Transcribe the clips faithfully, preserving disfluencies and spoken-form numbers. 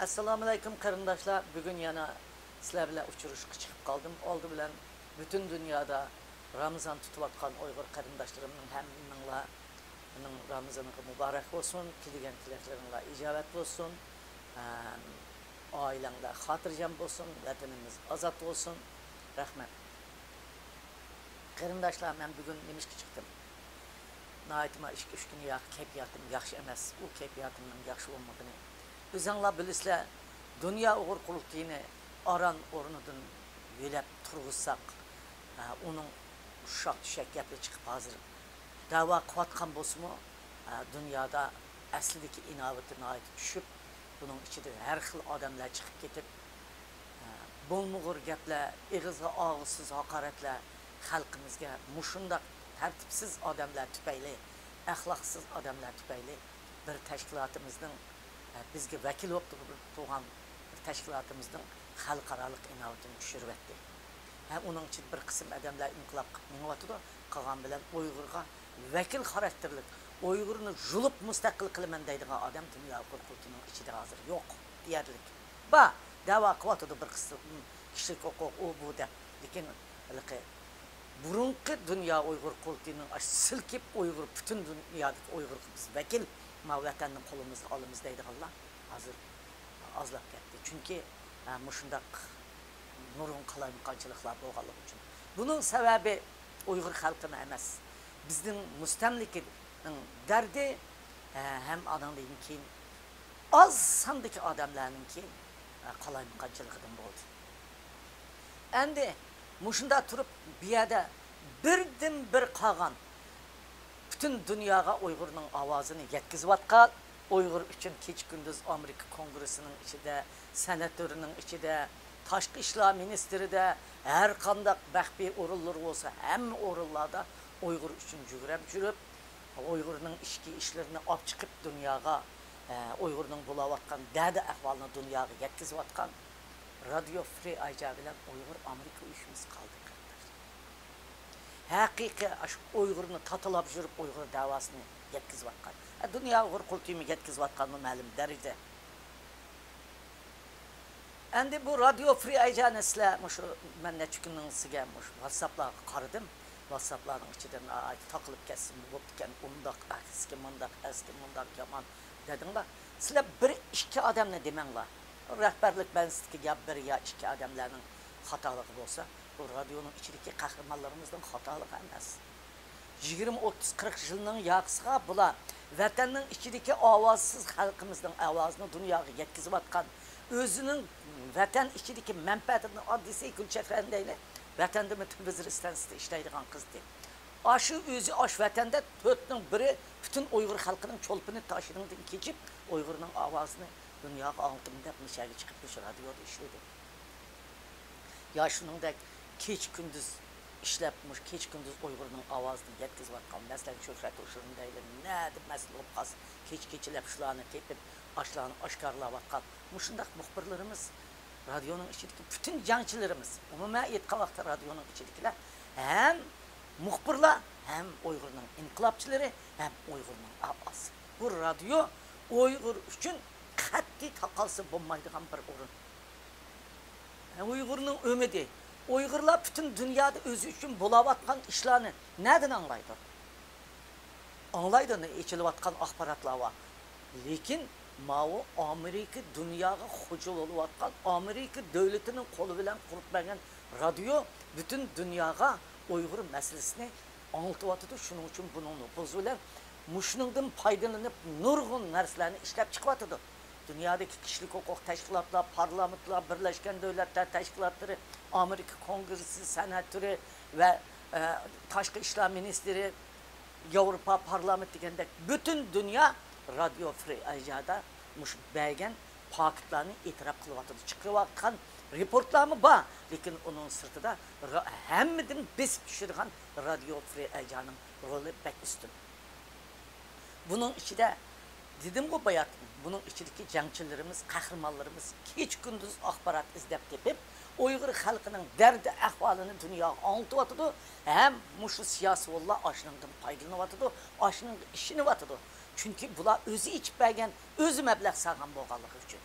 ئەسسالامۇئەلەيكۇم قېرىنداشلار، بۈگۈن يەنە سىلەر بىلەن ئۇچرىشىشقا چىقىپ قالدىم. ئالدى بىلەن پۈتۈن دۇنيادا رامىزان تۇتۇۋاتقان ئۇيغۇر قېرىنداشلىرىمنىڭ ھەممىڭلارنىڭ رامىزانىغا مۇبارەك بولسۇن، تىلىگەن تىلەكلىرىڭلار ئىجابەت بولسۇن، ئائىلەڭلار خاتىرجەم بولسۇن، ۋەتىنىمىز ئازاد بولسۇن. رەھمەت. قېرىنداشلار، مەن بۈگۈن نېمىشقا چىقتىم؟ ناھايىتى ما ئىككى، ئۈچ كۈن ياقى كەيپىياتىم ياخشى ئەمەس. ئۇ كەيپىياتىمنىڭ ياخشى بولمىغىنى، ئۆزۈڭلار بىلىسىلەر، دۇنيا ئۇيغۇر قۇرۇلتىيىنى ئاران ئورنىدىن يۆلەپ تۇرغۇزساق، ئە، ئۇنىڭ ئۇششاق چۈشەك گەپلىرى چىقىپ، ھازىر دەۋا قىلىۋاتقان بولسىمۇ، ئە، دۇنيادا ئەسلىدىكى ئىناۋىتى ناھايىتى چۈشۈپ، بۇنىڭ ئىچىدە ھەر خىل ئادەملەر چىقىپ كېتىپ، بولمىغۇر گەپلەر، ئېغىزغا ئالغۇسىز ھاقارەتلەر، خەلقىمىزگە مۇشۇنداق تەرتىپسىز ئادەملەر تۈپەيلى، ئەخلاقسىز ئادەملەر تۈپەيلى بىر تەشكىلاتىمىزنىڭ، بىزگە ۋەكىل بولۇپ تۇرغان بىر تەشكىلاتىمىزنىڭ خەلقئارالىق ئىناۋىتىنى چۈشۈرۈۋەتتى. ھە، ئۇنىڭ ئىچىدە بىر قىسىم ئادەملەر ئىنقىلاب قىلىپ مېڭىۋاتىدۇ، قالغان بىلەن ئۇيغۇرغا ۋەكىل خاراكتېرلىك، ئۇيغۇرنى يۇلۇپ مۇستەقىل قىلىمەن دەيدىغان ئادەم دۇنيا ئۇيغۇر قۇرۇلتىيىنىڭ ئىچىدە ھازىر يوق دېيەرلىك. بار، دەۋا قىلىۋاتىدۇ بىر قىسىم كىشىلىك ھوقۇق، ئۇ، بۇ دەپ. لېكىن ھېلىقى بۇرۇنقى دۇنيا ئۇيغۇر قۇرۇلتىيىنىڭ ئاشۇ سىلكىپ ئۇيغۇر، پۈتۈن دۇنيادىكى ئۇيغۇرغا بىز ۋەكىل، ما ۋەتەننى قولىمىزغا ئالىمىز دەيدىغانلار ھازىر ئازلاپ كەتتى. چۈنكى، ھە، مۇشۇنداق نۇرغۇن قالايمىقانچىلىقلار بولغانلىقى ئۈچۈن. بۇنىڭ سەۋەبى ئۇيغۇر خەلقىمۇ ئەمەس، بىزنىڭ مۇستەملىكىنىڭ دەردى، ھە، ھەم ئانىڭدىن كېيىن ئاز ساندىكى ئادەملەرنىڭكى، ھە، قالايمىقانچىلىقىدىن بولدى. ئەمدى مۇشۇنداق تۇرۇپ، بۇ يەردە بىردىنبىر قالغان پۈتۈن دۇنياغا ئۇيغۇرنىڭ ئاۋازىنى يەتكۈزۈۋاتقان، ئۇيغۇر ئۈچۈن كېچە-كۈندۈز ئامېرىكا كونگرېسسىنىڭ ئىچىدە، سېناتورنىڭ ئىچىدە، تاشقى ئىشلار مىنىستىرىدە، ھەر قانداق مەخپىي ئورۇنلىرى بولسا، ھەممە ئورۇنلاردا ئۇيغۇر ئۈچۈن جۈگرەپ يۈرۈپ، ئۇيغۇرنىڭ ئىچكى ئىشلىرىنى ئاپ چىقىپ دۇنياغا، ئە، ئۇيغۇرنىڭ بولاۋاتقان دەردى ئەھۋالىنى دۇنياغا يەتكۈزۈۋاتقان رادىيو فرى ئايجا بىلەن ئۇيغۇر ئامېرىكا ئۇيۇشمىسى قالدى، قېرىنداشلار. ھەقىقىي ئاشۇ ئۇيغۇرنى تاتىلاپ يۈرۈپ ئۇيغۇر دەۋاسىنى يەتكۈزۈۋاتقان. ھە، دۇنيا ئۇيغۇر قۇرۇلتىيىمۇ يەتكۈزۈۋاتقانمۇ مەلۇم دەرىجىدە. ئەمدى بۇ رادىيو فرى ئايجانى سىلەر مۇشۇ، مەن نەچچە كۈننىڭ ئىچىگە مۇشۇ ۋاتساپلارغا قارىدىم. ۋاتساپلارنىڭ ئىچىدە ناھايىتى تاقىلىپ كەتسىمۇ بوپتىكەن، ئۇنداق ئەسكى، مۇنداق ئەسكى، مۇنداق يامان دېدىڭلار. سىلەر بىر ئىككى ئادەمنى دېمەڭلار. رەھبەرلىك بەنزىدىكى يا بىر يا ئىككى ئادەملەرنىڭ خاتالىقى بولسا، بۇ رادىيونىڭ ئىچىدىكى قەھرىمانلىرىمىزنىڭ خاتالىقى ئەمەس. يىگىرمە، ئوتتۇز، قىرىق يىلنىڭ ياقىسىغا بۇلار ۋەتەننىڭ ئىچىدىكى ئاۋازسىز خەلقىمىزنىڭ ئاۋازىنى دۇنياغا يەتكۈزۈۋاتقان، ئۆزىنىڭ ۋەتەن ئىچىدىكى مەنپەئەتىنى، ئاددىيسى گۈلچېھرەنى دەيلى، ۋەتەندىمۇ تېلېۋىزور ئىستانسىسىدا ئىشلەيدىغان قىزدى. ئاشۇ ئۆزى ئاشۇ ۋەتەندە تۆتنىڭ بىرى پۈتۈن ئۇيغۇر خەلقىنىڭ چولپىنى تاشىنىڭدىن كېچىپ، ئۇيغۇرنىڭ ئاۋازىنى دۇنياغا ئاڭلىتىمەن دەپ مۇشۇ يەرگە چىقىپ مۇشۇ رادىيودا ئىشلىدى. يا شۇنىڭدەك كېچە-كۈندۈز ئىشلەپ، مۇشۇ كېچە-كۈندۈز ئۇيغۇرنىڭ ئاۋازىنى يەتكۈزۈۋاتقان، مەسىلەن، شۆھرەت ھوسۇلنى دەيلى، نەدە مەسىلە بولۇپ قالسا، كېچە-كېچىلەپ شۇلارنى تېپىپ، ئاشۇلارنى ئاشكارىلاۋاتقان، مۇشۇنداق مۇخبىرلىرىمىز، رادىيونىڭ ئىچىدىكى پۈتۈن جەڭچىلىرىمىز، ئومۇمەن ئېيتقان ۋاقىتتا رادىيونىڭ ئىچىدىكىلەر ھەم مۇخبىرلار، ھەم ئۇيغۇرنىڭ ئىنقىلابچىلىرى، ھەم ئۇيغۇرنىڭ ئاۋازى. بۇ رادىيو ئۇيغۇر ئۈچۈن قەتئىي تاقالسا بولمايدىغان بىر ئورۇن. ئۇيغۇرنىڭ ئۈمىدى. ئۇيغۇرلار پۈتۈن دۇنيادا ئۆزى ئۈچۈن بولاۋاتقان ئىشلارنى نەدىن ئاڭلايدۇ؟ ئاڭلايدۇ، ئېچىلىۋاتقان ئاخباراتلار بار. لېكىن ماۋۇ ئامېرىكا دۇنياغا خوجا بولۇۋاتقان، ئامېرىكا دۆلىتىنىڭ قولى بىلەن قۇرۇپ بەرگەن رادىيو پۈتۈن دۇنياغا ئۇيغۇر مەسىلىسىنى ئاڭلىتىۋاتىدۇ. شۇنىڭ ئۈچۈن بۇنىڭ نوپۇزى بىلەن مۇشۇنىڭدىن پايدىلىنىپ نۇرغۇن نەرسىلەرنى ئىشلەپ چىقىۋاتىدۇ. دۇنيادىكى كىشىلىك ھوقۇق تەشكىلاتلار، پارلامېنتلار، بىرلەشكەن دۆلەتلەر تەشكىلاتلىرى، ئامېرىكا كونگرېسسى سېناتورى ۋە، ئە، تاشقى ئىشلار مىنىستىرى، ياۋروپا پارلامېنتى دېگەندەك پۈتۈن دۇنيا رادىيو فرى ئەيجادا مۇشۇ بەرگەن پاكىتلارنى ئېتىراپ قىلىۋاتىدۇ. چىقىرىۋاتقان رېپورتلارمۇ بار، لېكىن ئۇنىڭ سىرتىدا را-، ھەممىدىن بېسىپ چۈشىدىغان رادىيو فرى ئەيجانىڭ رولى بەك ئۈستۈن. بۇنىڭ ئىچىدە، دېدىمغۇ باياتىن، بۇنىڭ ئىچىدىكى جەڭچىلىرىمىز، قەھرىمانلىرىمىز كېچە-كۈندۈز ئاخبارات ئىزدەپ تېپىپ، ئۇيغۇر خەلقىنىڭ دەردى ئەھۋالىنى دۇنياغا ئاڭلىتىۋاتىدۇ ھەم مۇشۇ سىياسىيونلار ئاشۇنىڭدىن پايدىلىنىۋاتىدۇ، ئاشۇنىڭغا ئىشىنىۋاتىدۇ. چۈنكى بۇلار ئۆزى ئېچىپ بەرگەن، ئۆزى مەبلەغ سالغان بولغانلىقى ئۈچۈن.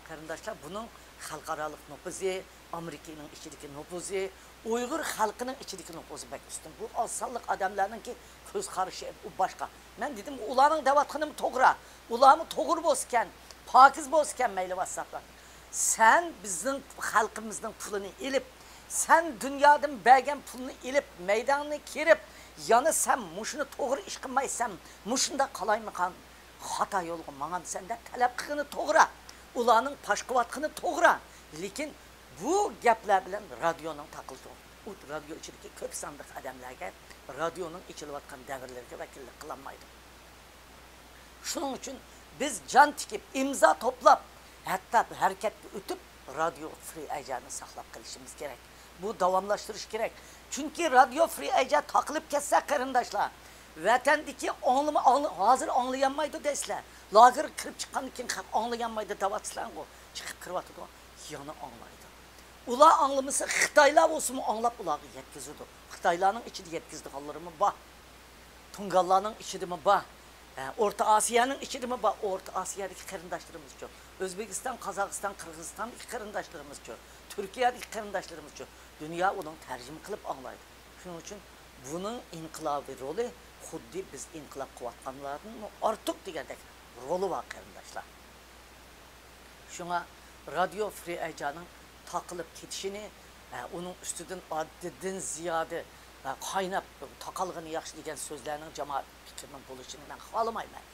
قېرىنداشلار، بۇنىڭ خەلقئارالىق نوپۇزى، ئامېرىكىنىڭ ئىچىدىكى نوپۇزى، ئۇيغۇر خەلقىنىڭ ئىچىدىكى نوپۇزى بەك ئۈستۈن. بۇ ئاز سانلىق ئادەملەرنىڭكى كۆز قارىشى ئۇ باشقا. مەن دېدىم، ئۇلارنىڭ دەۋاتقىنىمۇ توغرا. ئۇلارمۇ توغرا بولسىكەن، پاكىز بولسىكەن، مەيلى، ۋاتساپلار. سەن بىزنىڭ خەلقىمىزنىڭ پۇلىنى ئېلىپ، سەن دۇنيادىن بەرگەن پۇلنى ئېلىپ، مەيدانغا كىرىپ، يەنە سەن مۇشۇنى توغرا ئىش قىلمايسەن، مۇشۇنداق قالايمىقان خاتا يولغا ماڭامسەن دەپ تەلەپ قىلغىنى توغرا. ئۇلارنىڭ پاش قىلىۋاتقىنى توغرا. لېكىن بۇ گەپلەر بىلەن رادىيونىڭ تاقىلىشى، ئۇ رادىيو ئىچىدىكى كۆپ ساندىكى ئادەملەرگە رادىيونىڭ ئېچىلىۋاتقان دەۋرلىرىگە ۋەكىللىك قىلالمايدۇ. شۇنىڭ ئۈچۈن بىز جان تىكىپ، ئىمزا توپلاپ، ھەتتا ھەرىكەتكە ئۆتۈپ، رادىيو فرى ئەيجانى ساقلاپ قېلىشىمىز كېرەك. بۇ داۋاملاشتۇرۇش كېرەك. چۈنكى رادىيو فرى ئەيجا تاقىلىپ كەتسە، قېرىنداشلار، ۋەتەندىكى ئاڭلىما-، ئاڭلا-، ھازىر ئاڭلىيالمايدۇ دەيسىلەر. لاگېرغا كىرىپ چىققاندىن كېيىن خەق ئاڭلىيالمايدۇ دەۋاتىسىلەرغۇ. چىقىپ كىرىۋاتىدۇ، يەنە ئاڭلايدۇ. ئۇلار ئاڭلىمىسا، خىتايلار بولسىمۇ ئاڭلاپ ئۇلارغا يەتكۈزىدۇ. خىتايلارنىڭ ئىچىدە يەتكۈزىدىغانلىرىمۇ بار. تۇڭگانلارنىڭ ئىچىدىمۇ بار. ھە، ئورتا ئاسىيانىڭ ئىچىدىمۇ بار. ئورتا ئاسىيادىكى قېرىنداشلىرىمىزچۇ؟ ئۆزبېكىستان، قازاقىستان، قىرغىزىستاندىكى قېرىنداشلىرىمىزچۇ؟ تۈركىيەدىكى قېرىنداشلىرىمىزچۇ؟ دۇنيا ئۇنىڭ تەرجىمە قىلىپ ئاڭلايدۇ. شۇنىڭ ئۈچۈن بۇنىڭ ئىنقىلابىي رولى خۇددى بىز ئىنقىلاب قىلىۋاتقانلاردىنمۇ ئارتۇق دېگەندەك رولى بار، قېرىنداشلار. شۇڭا رادىيو فرى ئەيجانىڭ تاقىلىپ كېتىشىنى، ئە، ئۇنىڭ ئۈستىدىن ئاددىدىن زىيادە، ئە، قايناپ تاقالغىنى ياخشى دېگەن سۆزلەرنىڭ جامائەت پىكرىنىڭ بولۇشىنى مەن خالىمايمەن.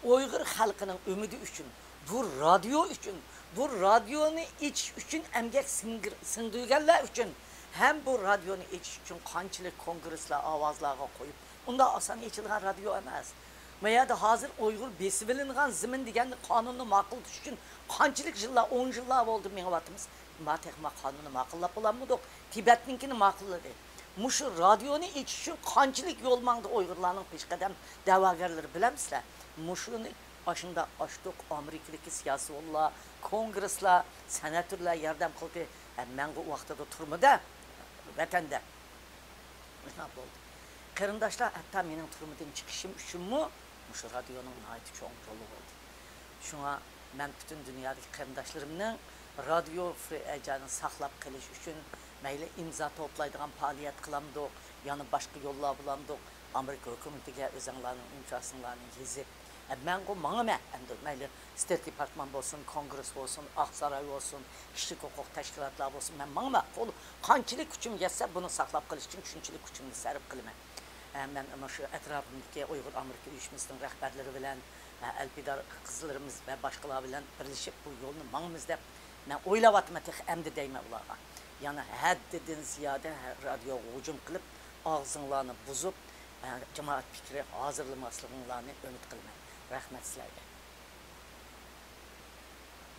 ئۇيغۇر خەلقىنىڭ ئۈمىدى ئۈچۈن، بۇ رادىيو ئۈچۈن، بۇ رادىيونى ئېچىش ئۈچۈن ئەمگەك سىڭدۈر-، سىڭدۈرگەنلەر ئۈچۈن ھەم بۇ رادىيونى ئېچىش ئۈچۈن قانچىلىك كونگرېسلار ئاۋازلارغا قويۇپ، ئۇنداق ئاسان ئېچىلغان رادىيو ئەمەس. ما يەردە ھازىر ئۇيغۇر بېسىۋېلىنغان زېمىن دېگەننى قانۇننى ماقۇللىتىش ئۈچۈن قانچىلىك يىللار، ئون يىللار بولدى مېڭىۋاتىمىز. ما تېخىما قانۇننى ماقۇللاپ بولالمىدۇق. تىبەتنىڭكىنى ماقۇللىدى. مۇشۇ رادىيونى ئېچىش ئۈچۈن قانچىلىك يول ماڭدى ئۇيغۇرلارنىڭ پېشقەدەم دەۋاگەرلىرى بىلەمسىلەر؟ مۇشۇنى ئاشۇنداق ئاچتۇق، ئامېرىكىدىكى سىياسىيونلار، كونگرېسلار، سېناتورلار ياردەم قىلدى. ھە، مەنغۇ ۋاقتىدا تۈرمىدە، ۋەتەندە. شۇنداق بولدى. قېرىنداشلار، ھەتتا مېنىڭ تۈرمىدىن چىقىشىم ئۈچۈنمۇ مۇشۇ رادىيونىڭ ناھايىتى چوڭ رولى بولدى. شۇڭا مەن پۈتۈن دۇنيادىكى قېرىنداشلىرىمنىڭ رادىيو فرى ئەيجانى ساقلاپ قېلىش ئۈچۈن مەيلى ئىمزا توپلايدىغان پائالىيەت قىلامدۇق، يەنە باشقا يوللار بولامدۇق، ئامېرىكا ھۆكۈمىتىگە ئۆزۈڭلارنىڭ ئىنكاسىڭلارنى يېزىپ، ئە، مەنغۇ ماڭىمەن ئەمدى مەيلى ستېيت دېپارتمان بولسۇن، كونگرېس بولسۇن، ئاق ساراي بولسۇن، كىشىلىك ھوقۇق تەشكىلاتلار بولسۇن، مەن ماڭىمەن. قول-، قانچىلىك كۈچۈم يەتسە، بۇنى ساقلاپ قېلىش ئۈچۈن شۇنچىلىك كۈچۈمنى سەرپ قىلىمەن. ئە، مەن مۇشۇ ئەتراپىمدىكى ئۇيغۇر ئامېرىكا ئۇيۇشمىسىنىڭ رەھبەرلىرى بىلەن، ئە، ئەلپىدار قىزلىرىمىز ۋە باشقىلار بىلەن بىرلىشىپ بۇ يولنى ماڭىمىز دەپ مەن ئويلاۋاتىمەن، تېخى ئەمدى دەيمەن ئۇلارغا. يەنە ھەددىدىن زىيادە رادىيوغا ھۇجۇم قىلىپ، ئاغزىڭلارنى بۇزۇپ، ئە، جامائەت پىكرى ھازىرلىماسلىقىڭلارنى ئۈمىد قىلىمەن. رەھمەت سىلەرگە.